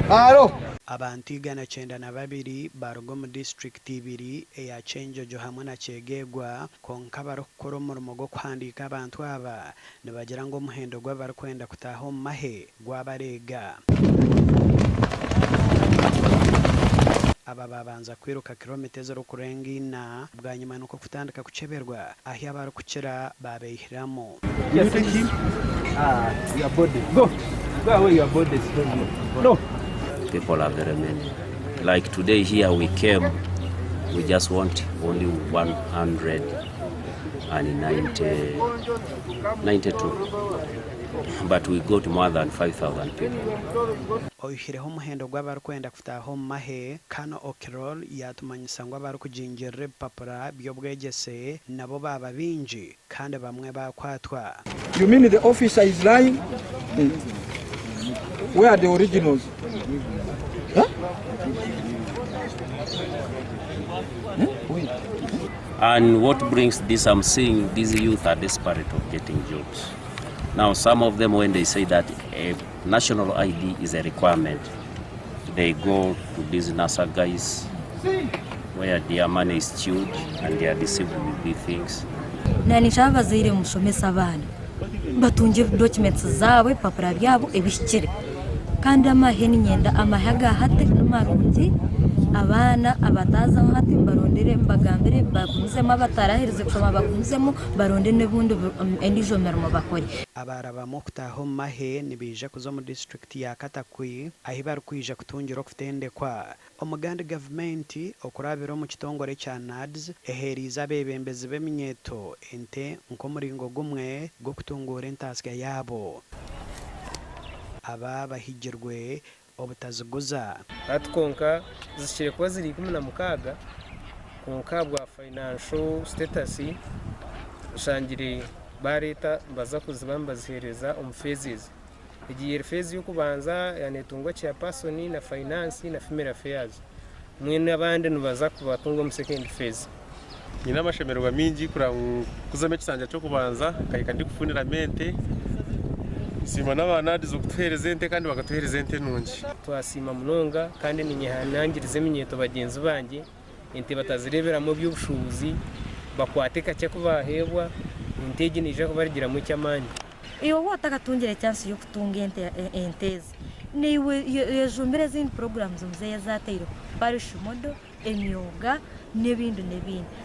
Abantu 192 baaruga omu disiturikiti ibiri eya Kyenjojo hamwe na Kyegegwa kwonka abarikukora omurimo gw'okuhandiika abantu aba nibagira ngu omuhendo gw'abarikwenda kutaaha omu mahe gwabareega. Aba baabanza kwiruka kiromita ezirikurenga ina bwanyima nikwo kutandika kukyeberwa ahi abarikukira baabeihiramu. People are very many. Like today here we came, we just want only 192, but we got more than 5,000 people. Oihireho omuhendo gw'abarikwenda kutaaha omu mahe, Colonel Okiror yaatumanyisa ngu abarikugingirira ebipapura by'obwegyese nabo baaba baingi kandi bamwe baakwatwa. You mean the officer is lying? Where are the originals? Huh? Wait. And what brings this, I'm seeing these youth are desperate of getting jobs. Now, some of them, when they say that a national ID is a requirement, they go to these NASA guys where their money is chewed and they are deceived with these things. Naninshaba abazaire mushomese abaana batungye documents zaabo ebipapura byabo ebihikire kandi amahe niinyenda amahe aga hati nimarungi abaana abataazaho hati mbarondere mbagambire bagumizemu abataraherize kushoma bagumizemu baronde n'obundi endiijo mirimo bakore. Abaarabamu okutaaha omu mahe nibaija kuza omu disiturikiti ya Katakwi ahi barikwija kutungira okutendekwa. Omugandi gavumenti okurabira omu kitongore ekya NAADS eheereize abeebembezi b'eminyeeto ente nk'omuringo gumwe gw'okutunguura entaasya yaabo. Aba bahigirwe obutaziguza. Hati kwonka zihikire kuba ziri 16 kwonka ahabwa financial status nshangire bareeta nibaza kuziba nibaziheereza omu phases. Egi eri phase y'okubanza yaaba netungwa chairperson na finance na female affairs mbwenu abandi nibaza kubatunga omu second phase. Nyine amashemererwa maingi kureba ngu kuzamu ekisanja ky'okubanza nkahika ndikufuniramu ente. Nsiima n'aba NAADS okutuheereza ente kandi bakatuheereza ente nungi. Twasiima munonga kandi ninyehanangiriza eminyeeto bagyenzi bangye ente batazireeberamu eby'obushuubuzi, bakwate kakye aku baaheebwa, ente egi neija kubarugiramu eky'amaani. Iwe waaba otakatungire chance y'okutunga ente ente ezi, naiwe yejumbire ezindi programs muzeeyi ezi ataireho, parish model, emyoga n'ebindi n'ebindi.